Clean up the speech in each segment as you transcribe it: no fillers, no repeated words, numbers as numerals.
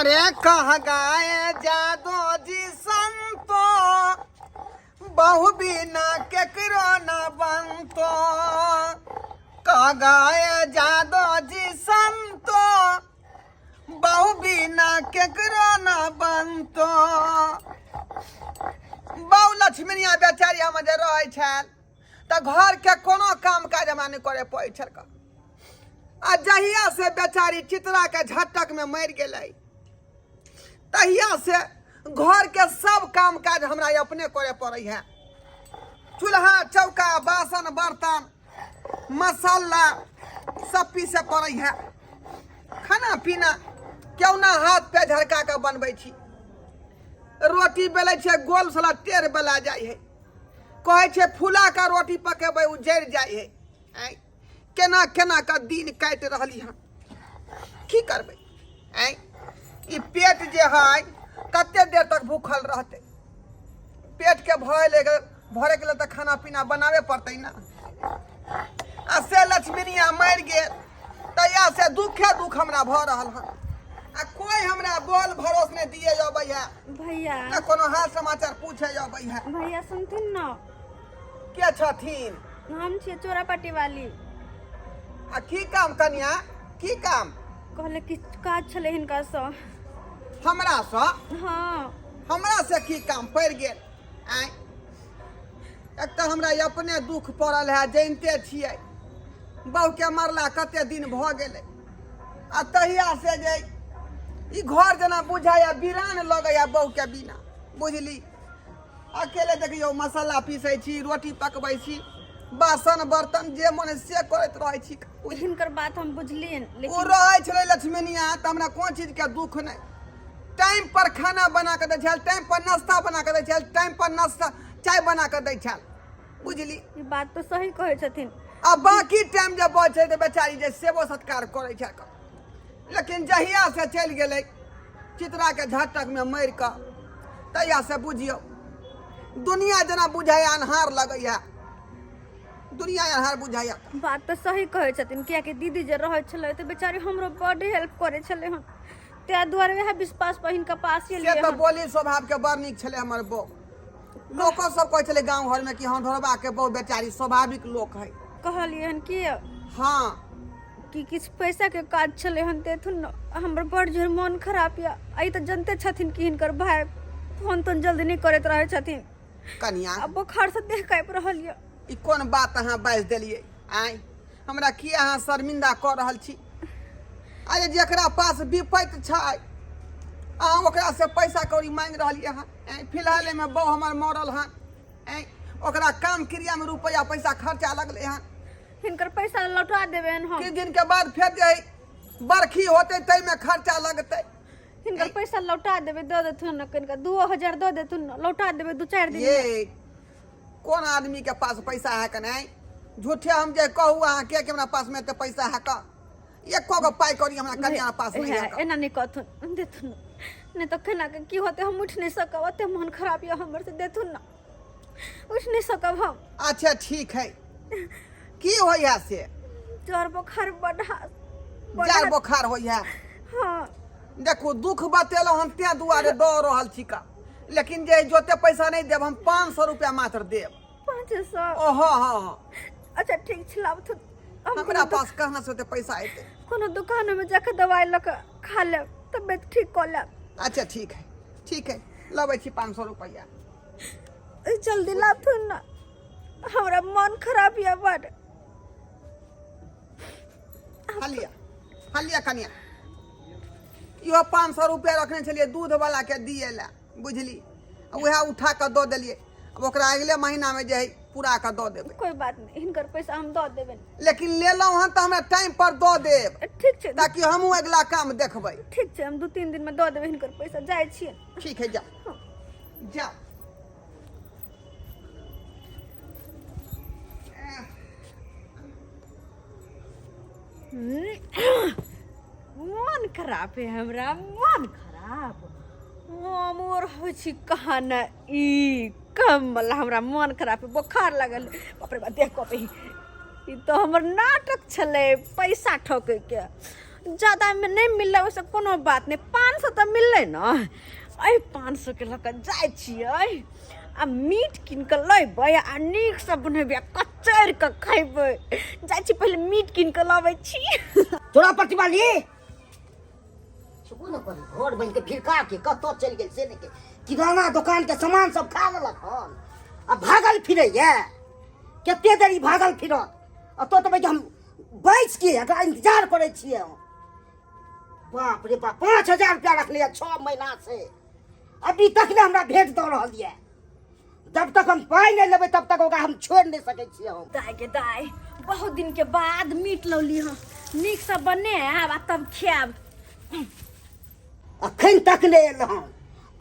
अरे कह गाए जादो जी संतो, बहु बिना केकरो न बनतो। कह गाए जादो जी संतो, बहु बिना केकरो न बनतो। बहु लक्ष्मीनिया बेचारी हमर जे रहै छल तऽ घरके कोनो काम काज हमरा नहि करे पड़ै छल। आ जहिया से बेचारी चित्रा के झटक में मरि गेलै तहिया से घर के सब काम काज हमरा अपने करे पड़ै है। चूल्हा चौका बासन बर्तन मसाला सब पीसे पड़ै है। खाना पीना क्यों ना हाथ पे झरका के बनबै छी। रोटी बेलै छियै गोल सला टेढ़ बेला जाइ है, कहै छै फुला के रोटी पकेबै ओ जरि जाइ है। आँय केना केना के दिन काटि रहली हन, की करबै? आँय ई पेट जे है कते देर तक भूखल रहतै? पेट के भरे ले भरे के लेल तऽ खाना पीना बनाबे पड़तै ना। आ से लक्ष्मीनिया मरि गेल तहिया से दुखे दुख हमरा भऽ रहल हन आ कोई हमरा बोल भरोस नहि दिए अबै है भैया, ना कोनो हाल समाचार पूछे अबै है। भैया सुनथिन न? के छथिन? हम छियै चोरापट्टी वाली। आ की काम कनिया, की काम? कहले कि काज छलै हिनकासँ। हमरासँ? हाँ। हमरा से की काम पड़ि गेल? आँय एक तऽ हमरा अपने दुख पड़ल है, जानिते छियै बहुके मरला कते दिन भऽ गेलै आ तहिया से जे ई घर जेना बुझाइए वीरान लगैए बहुके बिना, बुझली? अकेले देखियौ मसाला पीसै छी, रोटी पकबै छी, बासन बर्तन जे मन से करैत रहै छी। हिनकर बात हम बुझलियनि, ओ लेकिन रहै छलै लक्ष्मीनिया तऽ हमरा कोन चीजके दुख नहि। टाइम पर खाना बना कऽ दै छल, टाइम पर नाश्ता बना कऽ दै छल, टाइम पर नाश्ता चाय बना कऽ दै छल, बुझली? ई बात तऽ सही कहै छथिन। आ बाकी टाइम जे बचै तऽ बेचारी जे सेवो सत्कार करै छल। लेकिन जहिया से चलि गेलै चित्राके झटकमे मरि कऽ तहिया से बुझियौ दुनिया जेना बुझाइए अन्हार लगैए, दुनिया अन्हार बुझाइए। बात तऽ सही कहै छथिन, कियाकि दीदी जे रहै छलै तऽ बेचारी हमरो बड्ड हेल्प करै छलै हन, ताहि दुआरे वएह विश्वास पर हिनका पास से एलियै तऽ हन। बोली स्वभावके बड़ नीक छलै हमर बहू। लोको सब कहै छलै गाँव घरमे कि हँ ढोरबाके बहू बेचारी स्वाभाविक लोक है। कहलियै हन कि हाँ कि किछु पैसाके काज छलै हन देथुन ने, हमर बड़ जोर मोन खराब यऽ। आइ तऽ जनते छथिन कि हिनकर भाय फोन तोन जल्दी नहि करैत रहै छथिन। कनिया आ बोखारसँ देह काँपि रहल यऽ। ई कोन बात अहाँ बाजि देलियै? आँय हमरा किया अहाँ शर्मिंदा कऽ रहल छी? अरे जकरा पास विपैत छै अहाँ ओकरा से पैसा कौड़ी मांगि रहलियै हन। आँय फिलहाल एहिमे बहु हमर मरल हन, आँय ओकरा काम क्रियामे रुपैआ पैसा खर्चा लगलै हन। हिनकर पैसा लौटा देबनि हम। किछु दिनके बाद फेर जे बरखी होतै ताहिमे खर्चा लगतै। हिनकर पैसा लौटा देबै, दऽ देथुन ने कनिका, 2000 दऽ देथुन ने, लौटा देबै 2-4 दिन। ये कोन आदमी के पास पैसा है के नहीं? झूठे हम जे कहू अहाँ के कि हमरा पास में एते पैसा है का, एको गो पाई कौड़ी हमरा कन्या पास नहीं है का। एना नहीं कहथुन, देथुन नहीं तो केना के की होते, हम उठ नहीं सकब, ओते मन खराब यऽ हमर, से देथुन ना, उठ नहीं सकब हम। अच्छा ठीक है, की होई है से? जर बोखार बढ़ा जर बोखार होई है? हाँ। देखू दुख बतेलहुँ हम तें दुआरे दऽ रहल छी का, लेकिन जे जोते पैसा नहीं देब हम, 500 रुपया मात्र देब। 500? ओ हाँ हाँ हाँ। अच्छा ठीक छै, लाबथुन। हमरा पास कहाँ से ओते पैसा एते? कोनो दुकान में जाके दवाई लऽ कऽ खा लेब, तबियत ठीक कऽ लेब। अच्छा ठीक है, ठीक है, लबै छी 500 रुपया। जल्दी लाबथुन ना, हमरा मन खराब यऽ बड। हलिया हलिया कनिया, इहो 500 रुपया रखने छलियै दूध वाला के दिए ला, बुझली? उएह उठा कऽ दऽ देलियै। अब ओकरा अगले महीना में जे है पूरा कऽ दऽ देबै। कोई बात नहीं, हिनकर पैसा हम दऽ देबनि। लेकिन लेलहुँ हन तऽ हमरा टाइम पर दऽ देब। ठीक छै। ताकि हमहूँ अगिला काम देखबै। ठीक छै, हम 2-3 दिन में दऽ देबै हिनकर पैसा। जाइ छियै। ठीक है, जाओ जाओ। मन खराब है हमरा, मन खराब। हम और होइ छी कहाँ ने ई कम वाला, हमरा मन खराब है, बोखार लगल। बाप रे बाप, देख कपे, ई तो हमर नाटक छलै पैसा ठकै के। ज्यादामे नहि मिललै, ओहिसँ कोनो बात नहि, 500 तऽ मिललै ने। एहि 500के लऽ कऽ जाइ छियै आ मीट कीन कऽ लेबै आ नीकसँ बनेबै आ कचरि कऽ खयबै। जाइ छी, पहिले मीट कीन कऽ लबै छी। तोरा प्रतिवाली छुपू न करी घर बनि के फिरका के कतऽ चलि गेल से नहि के किराना दोकान के सामान सब खा लेलक हन आ भागल फिरैया। कते देरी भागल फिरत? अतऽ तऽ हम बैस के एकरा इंतजार करै छियै हम। बाप रे बाप, 5000 रुपया रखले 6 महीना से, अभी तक ने हमरा भेंट दऽ रहल यऽ। जब तक हम पाइ नहि लेबै तब तक ओकरा हम छोड़ि नहि सकै छियै हम। दाय के दाय, बहुत दिन के बाद मीट लौली हँ, नीकसँ बनायब आ तब खायब। अखन तक नहि एल हन,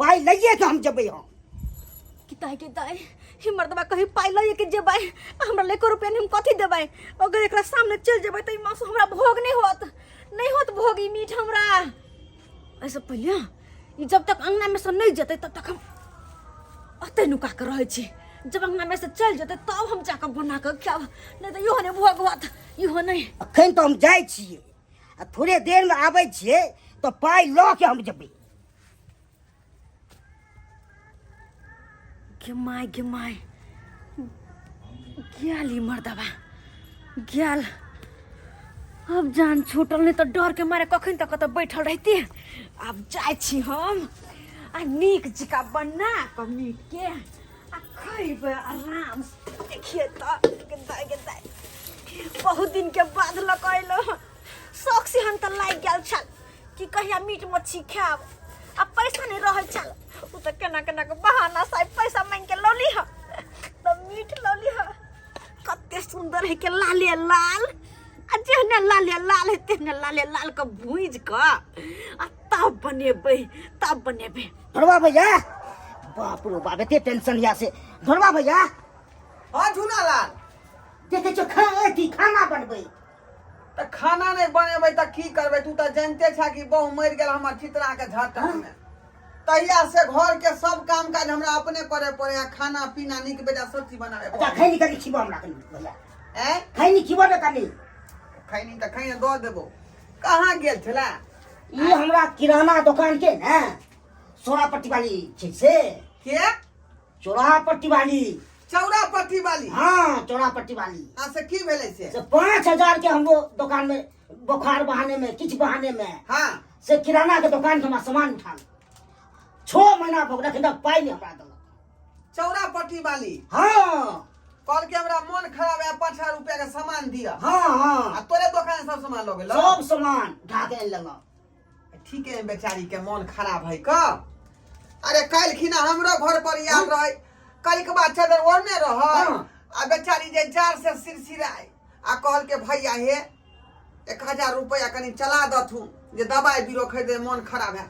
पाइ लैए के हम जेबै हम। कि दाय के दाय, ही मर्दबा कहीं पाइ लैए के जेबै, हमरा एको रुपया नहीं, हम कथी देबै? अगर एकरा सामने चलि जेबै तऽ ई मासु हमरा भोग नहि होत, नहि होत भोग ई मीट हमरा। एहिसँ पहिले ई जब तक अंगना में से नहीं जेतै तब तक हम अतै नुका के रहै छी। जब अंगना में से चलि जेतै तब हम जाकऽ बना कऽ खायब, नहि तऽ इहो नहि भोग होत, इहो नहि। अखन तऽ हम जाइ छियै आ थोड़े देरमे आबै छियै तऽ पाइ लऽ के हम जेबै। गे माय, गे माय, गेल ई मर्दबा गेल। अब जान छूटल, नहीं तो डर के मारे कखन तक कतऽ बैठल रहती। आब जाइ छी हम आ नीक जकाँ बना कऽ मीट के आ खैबै आराम से। देखिए तऽ गेदाय गेदाय, बहुत दिन के बाद लऽ कऽ अयलहुँ हँ। शौक से हम तऽ लागि गेल छल कि कहिया मीट मच्छी खायब, आ पैसा नहीं रहल छल। ओ तऽ केना केना के बहाना से पैसा मांगि के लौली हँ तऽ मीट लौली हँ। कते सुंदर है के लाले लाल, आ जेहने लाले लाल है तेहने लाले लाल के भूजि कऽ आ तब बनेबै, तब बनेबै। भरवा भैया, बाप रो बाप, एते टेंशन या से। भरवा भैया। हाँ झूना लाल। देखे छो खा अथी खाना बनबै। तऽ खाना नहि बनेबै तऽ की करबै? तू तऽ जानते छा कि बहु मरि गेल हमर चित्रा के झटक में, तहिया से घर के सब काम काज हमरा अपने करे पड़े है, खाना पीना नीक बेजा सब चीज बनावे अच्छा पड़े। खैनी कनी खिबो हमरा कनी भैया। हैं? खैनी खिबो ने कनी। खैनी तऽ खैनी दऽ देबो। कहाँ गेल छला? ई हमरा किराना दुकान के ने सोरा पट्टी वाली छै से। के? चौराहा पट्टी वाली। चौरा पट्टी वाली? हाँ, चौरा पट्टी वाली। हाँ, से की भेलै से? से 5000 के हमरो दुकान में बुखार बहाने में किछ बहाने में, हाँ, से किराना के दुकान के हमरा सामान उठा 6 महीना भऽ गेल, अखन तक पाइ नहि हमरा देलक। चौरा पट्टी वाली? हाँ। कहल के हमरा मन खराब है, 5000 रुपया के सामान दिया। हाँ हाँ। आ तोरे दुकान सब सामान लऽ गेल? सब सामान उठा के आनि लेलक। ठीक है, बेचारी के मन खराब है का। अरे काल्हि खिना हमरो घर पर आयल रहे, काल्हि के बाद चादर ओढ़ने रह, हाँ। आ बेचारी जे जार से सिरसिराय आ कहल के भैया हे 1000 रुपया कनि चला दथुन जे दवाई बीरो खरीदे, मन खराब है।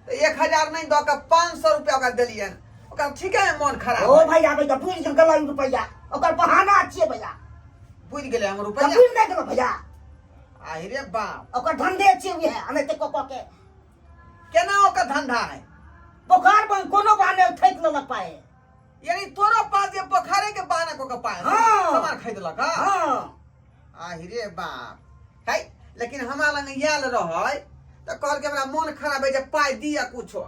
तऽ 1000 नहि दऽ के 500 रुपया ओकरा देलियनि, ओकरा ठीके है मन खराब ओ है। भैया, भैया बुझि गेल गलत रुपया, ओकर बहाना छियै भैया। बुझि गेलै हमर रुपया? बुझि नहि गेल भैया। आहि रे बाप, ओकर धंधे छियै उएह अनैते कऽ कऽ के। केना ओकर धंधा है? बोखार बन कोनो बहाने ठकि लेलक पाइ। यानी तोरो पास जे बोखारे के बहाना कऽ के पाइ हाँ। सामान खरीदलक? हाँ। आहि रे बाप है, लेकिन हमरा लग आयल रहै तऽ कहलकै हमरा मन खराब है जे पाइ दिअ कुछो,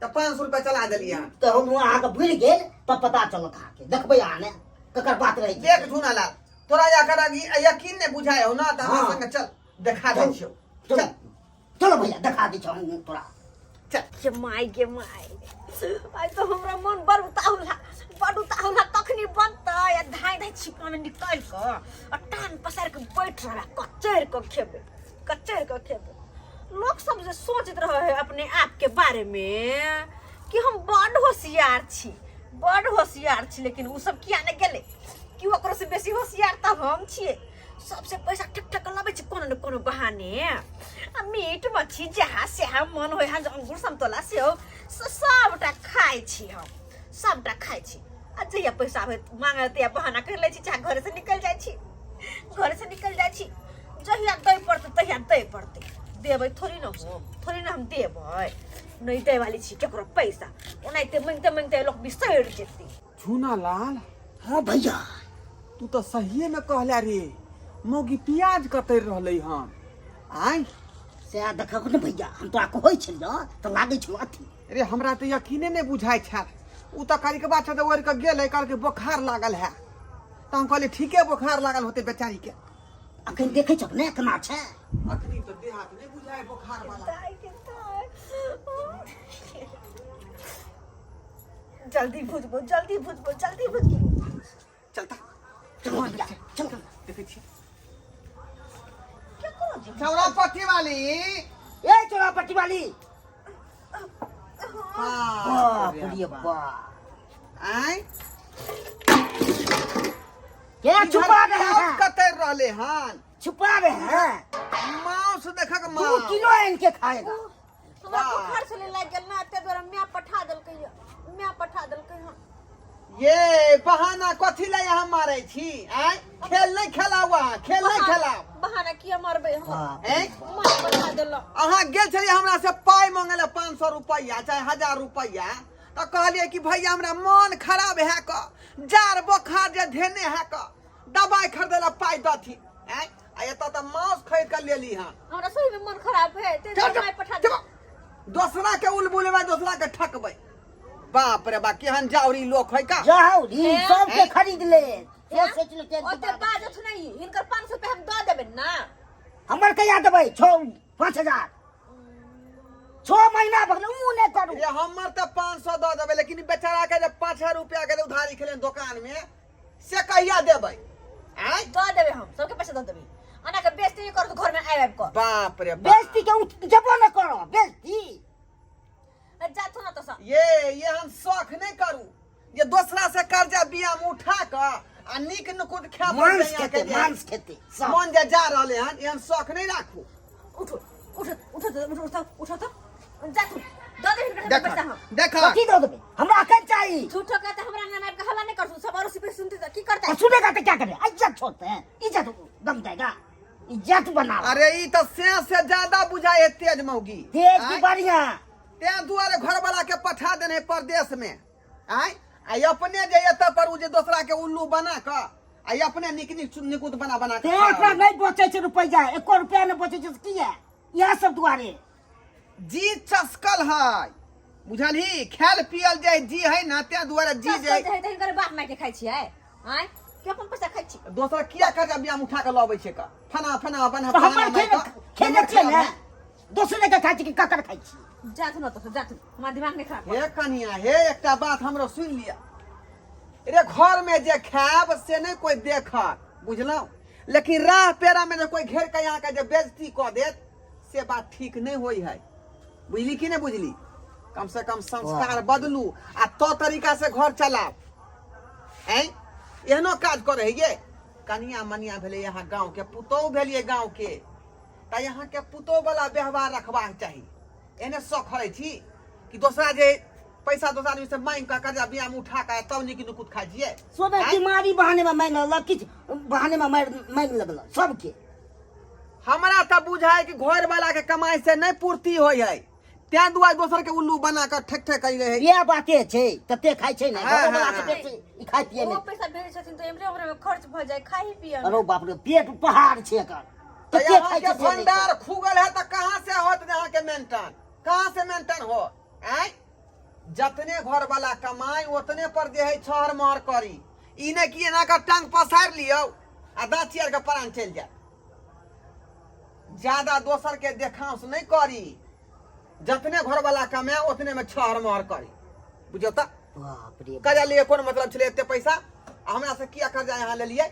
तऽ 500 रुपया चला देलियै हन। तऽ हम अहाँके भूलि गेल तब पता चलत अहाँके, देखबै अहाँ ने ककर बात रहै छै। देख झूना लाल, तोरा अगर यकीन नहि बुझाय हो ना तऽ हमरा हाँ। संगे चल, देखा दै छियौ। चल चल चलो भैया, देखा दै छौ हम तोरा। चल। गे माय, गे माय, आइ तऽ हमरा मन बड़ उताहुला, बड़ उताहुला। कखनी बनतै आ धाँइ धाँइ छिपा में निकालि कऽ आ टांग पसारि कऽ बैठ रहबै, कचरि कऽ खेबै, कचरि कऽ खेबै। लोक सब जे सोचैत रहै है अपने आप के बारे में कि हम बड़ होशियार छी, बड़ होशियार छी, लेकिन ओ सब किया नहि गेलै कि ओकरो से बेसी होशियार तऽ हम छियै। सबसे पैसा ठक ठक लबै छी कोनो ने कोनो बहाने आ मीट मच्छी जहाँ सेहा मन होइ है, अंगूर समतोला सेहो से सबटा खाइ छी हम, सबटा खाइ छी। आ जहिया पैसा होइ मांगे तहिया बहाना करि लै छी, चाहे घरे से निकलि जाइ छी, घरे से निकलि जाइ छी। जहिया दै पड़तै तहिया दै पड़तै, देबै थोड़ी ने हम, थोड़ी ने हम देबै, नहि दै वाली छी केकरो पैसा। ओनाहिते मांगिते मांगिते लोक बिसरि जेतै। झूना लाल। हाँ भैया। तू तऽ सहिए में कहला रे, मौगी प्याज कतर रहलै हन। आय सएह देखक ने भैया, हम तोरा कहै छलियौ तऽ लागै छलौ अथी। अरे हमरा तऽ यकीने नहि बुझाइ छल। ओ तऽ करिकबा छै तऽ ओढ़ि कऽ गेलै, कहलकै बोखार लागल है, तऽ हम कहलियै ठीके बोखार लागल होतै बेचारीके। अखन देखै छक ने केना छै? अखनी तऽ देहात नहि बुझाइ बोखार वाला। दाइ के दाइ, जल्दी भुजबो, जल्दी भुजबो, जल्दी भुजबो। चलता। चलो भैया, चलो। देखै छियै। केकरो जे चौरा पट्टी वाली। ए चोरा पट्टी वाली। बाप बाप रे बाप। आँय। के छुपा रहे माउस हैं? कतरि रहले हन। छुपा रहे हैं। माउस देखक। 2 माउस किलो आनि के खाएगा। हमरा बुखार छलै लागि गेल ने, ताहि दुआरे माय पठा देलकै यऽ, माय पठा देलकै हन। ये बहाना कथी लए अहाँ मारै छी? आँय, खेल नहि खेलाउ अहाँ, खेल नहि खेलाउ। बहाना किया मारबै हम? बाप। आँय? माय पठा देलक। अहाँ गेल छलियै हमरा से पाइ मांगे लए 500 रुपैआ चाहे 1000 रुपैआ, तऽ कहलियै कि भैया हमरा मन खराब है कऽ, जार बोखार जे धेने है कऽ, दबाइ खरीदै लए पाइ दथिन। आँय, आ एतऽ तऽ मांस खरीद कऽ लेली हन। हमरा सही में मन खराब है, ताहि दुआरे माय पठा देलक। दोसरा के उलबुलेबै, दोसरा के ठकबै, बाप रे बा, केहन जाउरी लोक है का। जाओ री। हैं? सबके हैं? खरीद ले, से सोच ले के। ओते बाजत नहीं, हिनकर 500 रुपया हम दऽ देबै ना। हमर कहिया देबै? छओ 5000, 6 महीना भऽ गेलै, ऊ नहि करू। ये हमर तऽ 500 दऽ देबै, लेकिन ई बेचारा के जे 5000 रुपया के जे उधारी खेले दोकान में, से कहिया देबै? आँय? दऽ देबै हम, सबके पैसा दऽ देबै। एना के बेइज्जती करू घर में आबि आबि कऽ। बाप रे बाप। बेइज्जती के उठ जेबो न करो बेइज्जती। जाथु ना तो सब। ये हम शौख नहि करू जे दोसरा से कर्जा बिया में उठा कऽ आ नीक नुकुत खाय पड़तै। मांस अहाँके खेतै। जे मांस खेतै सब। मन जे जा रहले हन, एहन शौख नहि राखू। उठो उठो उठो उठो उठो उठो तो जाथु, दऽ देबै हिनकर देख पैसा हम। देख। कथी दऽ देबै? हमरा अखन चाही। झूठो के तऽ हमरा अंगना आबि कऽ हल्ला नहि करथु, सब अड़ोसी पड़ोसी सुनते तऽ की करतै? और सुनेगा तो क्या करे? इज्जत छोड़ते हैं, इज्जत दम देगा, इज्जत बना। अरे ई तऽ से से ज्यादा बुझाइ है तेज मौगी। तेज की आँय? बढ़िया। तें दुआरे घरवाला के पठा देने है परदेश में। आँय, आ अपने जे एतऽ पर उ जे दोसरा के उल्लू बना कऽ आ अपने नीक नीक निकुत बना बना ते कऽ खा ओकरा रहल। नहीं बचे छै रुपैया, एको रुपया नहीं बचे छै, से किया? इएह सब दुआरे। जी चसकल है, बुझलही? खायल पियल जे जी है ना, तें दुआरे जी चस्कल जे जे है तऽ हिनकर बाप माय के खाइ छियै? आँय, के अपन पैसा खाइ छी? दोसर किया कर्जा बियाम उठा कऽ लबै छै का फना फना बना? तऽ हमर खेने खेने छियै ने, दोसरे के खाइ छी कि ककर खाइ छी? जाथु न तऽ जाथु, हमरा दिमाग नहि खराब कर। हे कनिया, हे एकटा बात हमरो सुनि लिअ। रे घर में जे खायब से नहि कोई देखत, बुझलहुँ? लेकिन राह पेरा में जे कोई घेर के अहाँके जे बेइज्जती कऽ देत, से बात ठीक नहि होइ है, बुझली कि नहि बुझली? कम से कम संस्कार बदलू आ तो तरीका से घर चलाउ। ऐं, एहनो काज करे है ये? कनिया मनिया भेलै यहाँ गाँव के पुतोहु भेलियै गाँव के, तऽ यहाँ के पुतोहु वाला व्यवहार रखबाक चाही। एहने शौक करै छी कि दोसरा जे पैसा दोसरा आदमी से मांगि कऽ कर्जा बिया में उठा कऽ तब नीक नुकुत खाइ छियै। सोने आँय? बीमारी बहाने में मांगि लेलक, किछु बहाने में मांगि लगल सबके। हमरा तऽ बुझाइ कि घर वाला के कमाई से नहि पूर्ति होइ है, तें दुआरे दोसर के उल्लू बना कऽ ठेक ठेक करी रहे। इएह बाते छै, तते खाइ छै ने। हाँ, घरोवला हाँ, के हाँ। बेसी ई खाइ पिए ओ नहि। पैसा भेजै छथिन तऽ एम्हरे ओम्हरे खर्च भऽ जाइ, खाइ पिए। अरे बाप रे, पेट पहाड़ छै एकर। तऽ तते खाइ अहाँके छै से नहि। भंडार खुगल है तऽ कहाँ से होत अहाँके मेंटेन? कहाँ से मेंटेन हो? आँय, जतने घर वाला कमाई ओतने पर जे है छहर महर करी। ई नहि कि एना कऽ टांग पसारि लियौ आ दाँत चियर के प्राण चलि जायत। ज्यादा दोसर के देखांस नहि करी, जतने घर वाला कमाए ओतने में छहर महर करी, बुझियौ तऽ। बाप रे। कर्जा लिए कोन मतलब छलै एते पैसा? आ हमरा से किया कर्जा यहाँ लेलियै?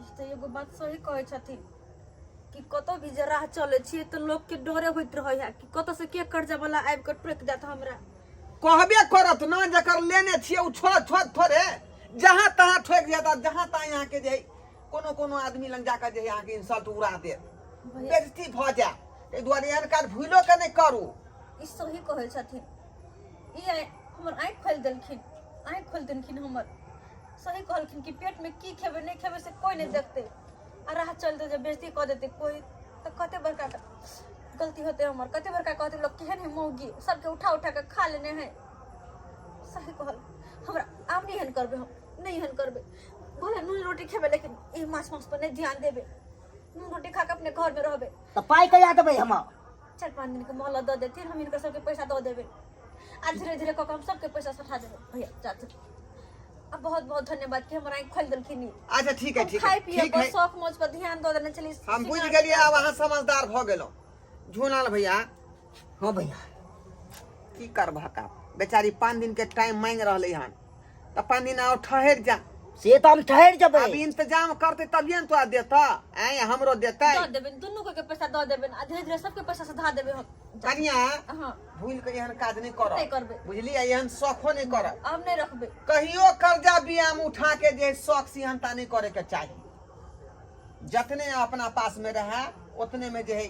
ई तऽ एगो बात सही कहै छथिन कि कतौ भी जे राह चलै छियै तऽ लोकके डरे होइत रहै है कि कतौ से के कर्जा वाला आबि कऽ टोकि देत हमरा। कहबे करत न, जकर लेने छियै ओ छोड़ छोड़ थोड़े जहाँ तहाँ ठोकि जायत। आ जहाँ तहाँ अहाँके जे है कोनो कोनो आदमी लग जाकऽ जे है अहाँके इंसल्ट उड़ा देत, भैया बेइज्जती भऽ जायत। ताहि दुआरे एहन काज भूलो के नहि करू। ई सही कहै छथिन। ई आइ हमर आँखि खोलि देलखिन, आँखि खोलि देलखिन हमर। सही कहलखिन कि पेटमे की खेबै नहि खेबै से कोइ नहि देखतै, आ राह चलते जे बेइज्जती कऽ देतै कोइ तऽ कते बड़का गलती होतै हमर, कते बड़का कहतै लोक, केहन है मौगी, सबके उठा उठा कऽ खा लेने है। सही कहल। हमरा आब नहि एहन करबै, हम नहि एहन करबै। भले नून रोटी खेबै, लेकिन ई माछ मांस पर नहि ध्यान देबै। नून रोटी खा के अपने घर में रहबे। तऽ पाइ कहिया देबै हम? 4-5 दिन के मोहलत दऽ देथिन, हम हिनकर सबके पैसा दऽ देबै आ धीरे धीरे कऽ के हम सबके पैसा सठा देबै। भैया जाथुन, आ बहुत बहुत धन्यवाद कि हमर आँखि खोलि देलखिन ई। अच्छा ठीक है, हम ठीक है, खाय पिए ठीक पर है। शौक मौज पर ध्यान दऽ देने छली। हम बुझि गेलियै, आब अहाँ समझदार भऽ गेलहुँ। झूलाल भैया। हाँ भैया। की करबह का, बेचारी 5 दिन के टाइम मांगि रहलै हन, तऽ 5 दिन आओर ठहरि जा। से तऽ हम ठहरि जेबै। अब इंतजाम करतै तभिए ने तोरा देतऽ, आँय हमरो देतै। दऽ देबै, दुनू के पैसा दऽ देबै आ धीरे धीरे सबके पैसा सधा देबै हम। कनिया, हाँ। भूल के एहन काज नहि करब। नहि करबै। बुझलियै? एहन शौखो नहि करब। हम नहि रखबै। कहियो कर्जा बियाम उठा के जे शौख सिहनता नहि करे के चाही। जतने अपना पास में रहे उतने में जे है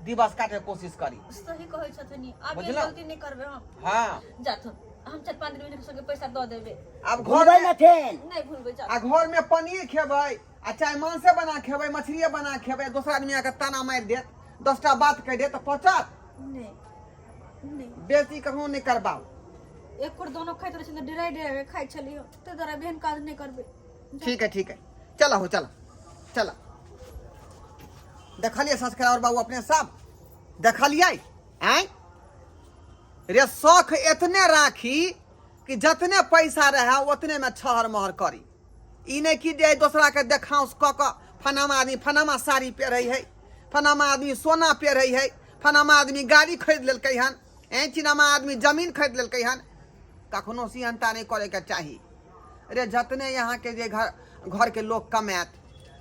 दिवस काटे के कोशिश करी। सही कहै छथिन ई। आब बुझलहुँ? गलती नहि करबै हम। हाँ। जाथुन, हम 4-5 दिन में सबके पैसा दऽ देबै। आब घर भूलबै में ने फेन? नहि भूलबै, जाथुन। आ घर में पनीर खेबै आ चाहे मांसे बना खेबै, मछलिए बना खेबै, दोसर आदमी आके ताना मारि देत, 10टा बात कहि देत तऽ पचत? नहि नहि। बेसी कखनो नहि करबाउ। एक कोर दोनो खाइत रहै छै तऽ डराइ डराइ के खाइ छलियै, ताहि दुआरे एहन काज नहि करबै। ठीक है, ठीक है, चला हो, चला चला। देखलियै सब्सक्राइबर बाबू, अपने सब देखलियै? आँय रे, शौख एतने राखी कि जतने पैसा रहे ओतने में छहर महर करी। ई नहि कि जे दोसरा के देखाउस कऽ कऽ फनामा आदमी फनामा साड़ी पहिरै है, फनामा आदमी सोना पहिरै है, फनामा आदमी गाड़ी खरीद लेलकै हन, ऐं चिनामा आदमी जमीन खरीद लेलकै हन। कखनो सिहनता नहि करैके चाही रे। जतने यहाँके जे घर घरके लोक कमायत,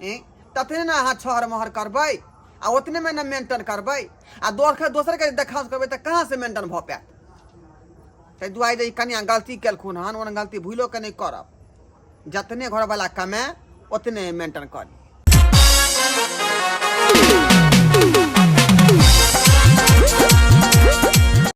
ऐं ततने ने अहाँ छहर महर करबै आ ओतने में ने मेंटेन करबै। आ दोसर दोसरके देखाउस करबै तऽ कहाँ से मेंटेन भऽ पायत? ताहि दुआरे जे ई कनिया गलती केलखुन हन, ओहन गलती भूलो के नहि करब। जतने घरवला कमाए ओतने मेंटेन करी।